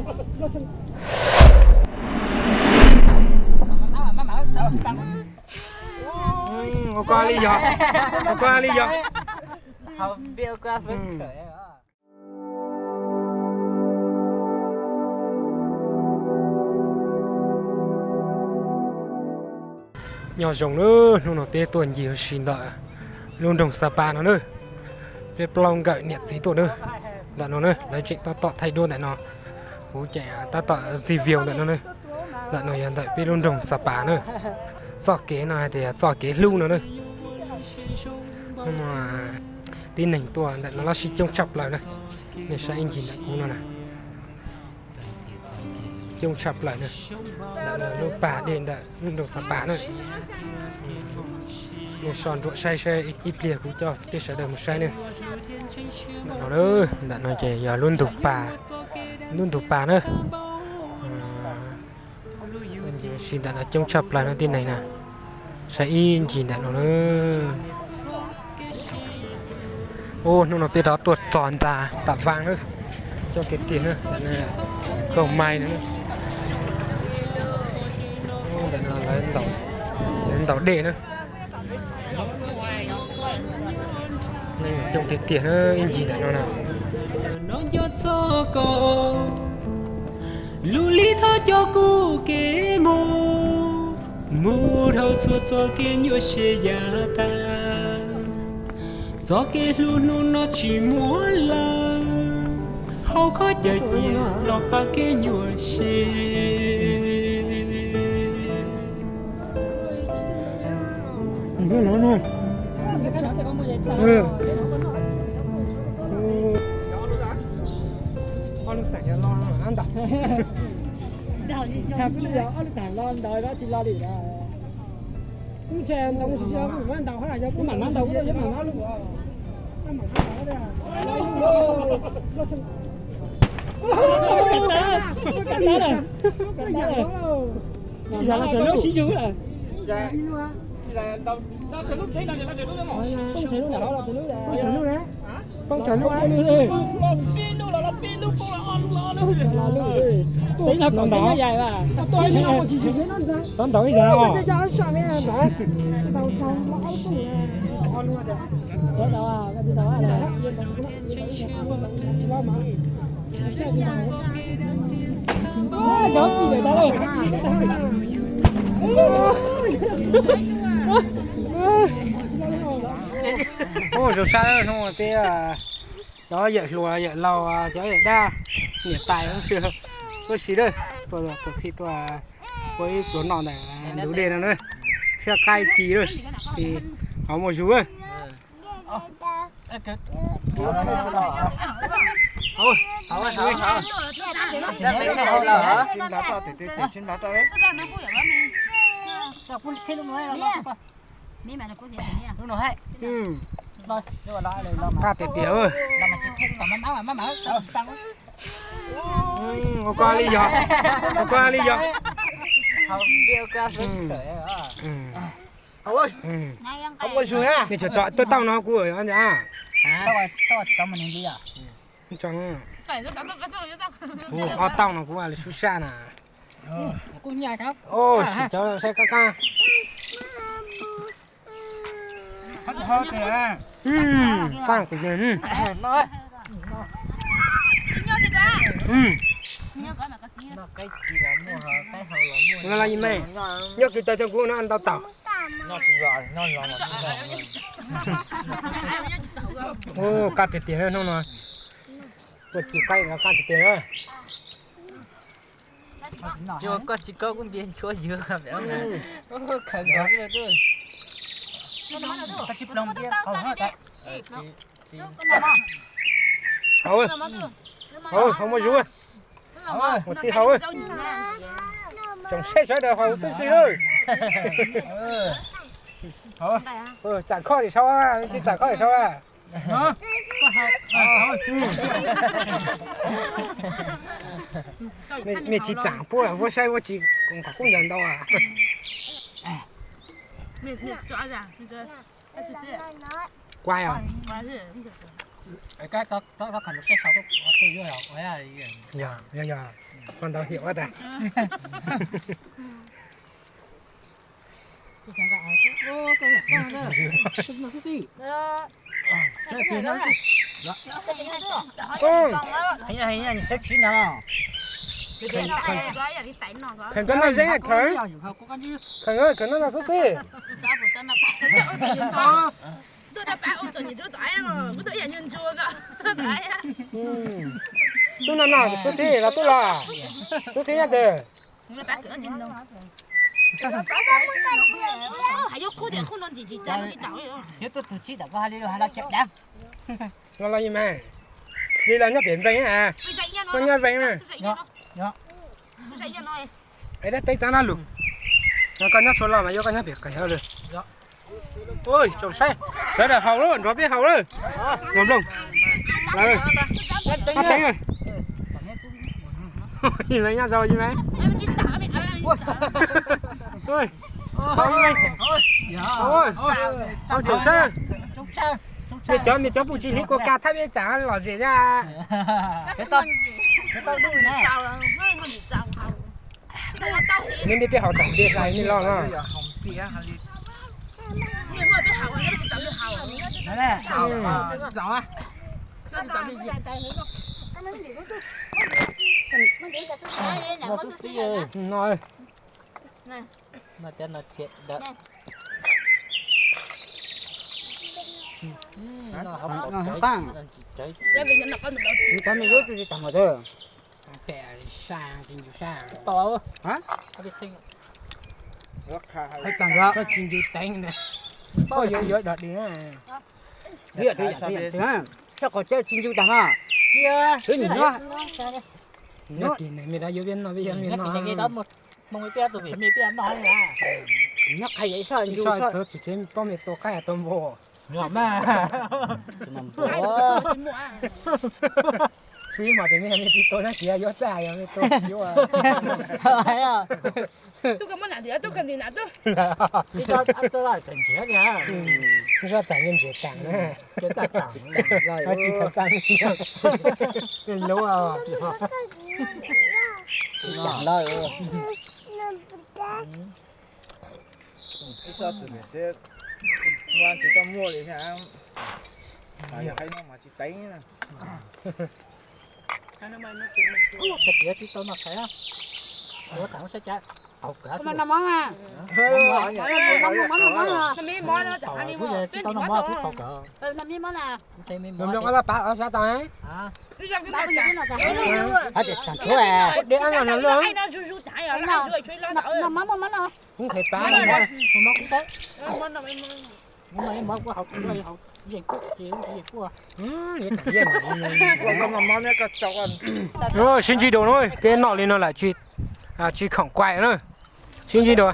Ua koj li yog, ua koj li yog. Nyob zoo nawb, hnub no peb tuaj ncig ua si ntawm lub nroog Xab Pas no nawb. Peb plaub nkawm niam txiv tuaj nawb. Ntawm no nawb, lawv tseem tab tom thaij duab ntawm no. Kuv tseem tab tom review ntawm no nawb. Ntawm no yog ntawm peb lub nroog Xab Pas nawb. Txoj kev no hais tias yog txoj kev hlub no nawb. Tib neeg tuaj ntawm no los sib coob tshaj plaws na. Nej saib ib ncig ntawm kuv no na. Coob tshaj plaws na. Ntawm no lub pas dej ntawm lub nroog Xab Pas na. Nej soj ntsuam saib saib ib pliag kuv coj peb sawv daws mus saib na. Ntawm no, ntawm no ces yog lub ntug pas, lub ntug pas na. Sim ntawm no coob tshaj plaws no tib neeg na. Saib ib ncig ntawm no na. Ub, hnub no peb rov tuaj txog nram Tam Vaab na. Coob tiag tiag na, kaug mais na. Ntawm no lawv ntaus dej na. Coob tiag tiag na, ib ncig ntawm no na. No nco txog koj, lub lig thov coj kuv kev mus, mus dhau txhua txoj kev nyuaj siab yav tag. Txoj kev hlub hnub no tsis muaj lawm, hauv koj cawm cia los qab kev nyuaj siab. Sib yug lawm. Poob tsawg lub, poob tsawg lub. Teb no kom ntaus, ntaus ib yam os. Ub, zoo sab hnub peb cov yawm hluas yawm laus, cov yawm dab, niam tais huab si lawm, tuaj txhij tuaj ua ib pluag noj ntawm ntug dej no na, thiab qaib ci lawm, ces qhov muaj zug lawm. Qab tiag tiag. Ua koj li yog, ua koj li yog. Nej tso tau no kuv ntag. Kuv ob tauj no kuv li sub sab na. Sim cov saib qab qab. Faaj kuv. Nyob kis taw rau kuv no ntau tau. Ua qab tiag tiag hnub no. Ua ci qaib no qab tiag tiag na. Koj tsis koj kuj npias nchuav ywg. Khaws nkawd xwb. Hauv, hauv muaj zug. Mus txij hauv. Tsoom saib sawv daws hauv tib si lawm. Txam khob tim sau, tsis txam khob tim sau. Nej tsis txam puab, puab saib puab tsis kom qhov qub ncaws ntau. Kuaj os. Yog, yog, yog, qhov ntawd hiam ua tas. Kheev koj noj zeeb, kheev, kheev, kheev noj no xwb xwb. Tub noj no xwb xwb los tub los, xwb xwb nyob twg. Los los, li los nyob pem veej, koj nyob veej na. Es dab teb txav no lus, koj nyob tshua los mas yuav koj nyob pem qis hauv lawm. Ui, tsoom saib, sawv daws haus lawm, nrog peb haus lawm. Nplooj, Paj Teev, lawv nyob zoo ib me. Tsoom saib, mej cov, mej cov puj tsis hliv kua ka thab peb txav lom zem na. Neb, neb peb haus tag npe hlais nej los no. Tsis tau me lub tsis tau mus tawm. Koj tsis ncu teev na. Koj yuav yuav dog dig na. Soj qhov cawv tsis ncu tag mas. Tus nim no. Nyob kis ne, me dab yuav peb noj peb yuav me noj. Nyob qhov yam ib soj ncu soj txog tsis tsev pob me tua qaib tua npua. Sub ib hmos ces me me tsis tua nab cia yuav txaj yog me tua yuav. Soj txaim ntshe ntsiav tas na. Tsis khav xaj lub. Ib soj txwm niam txiv muaj tsis tau muaj li thiab. Yog hais no mas tsis teev na. Tias tsis tau noj qhaiv, ua tau saib cas. Tau kawg. Noj mov kuv tau. Sib ntsib dua na, peb noj li no lawm tsis, tsis khoom kuaj na. Sib ntsib dua.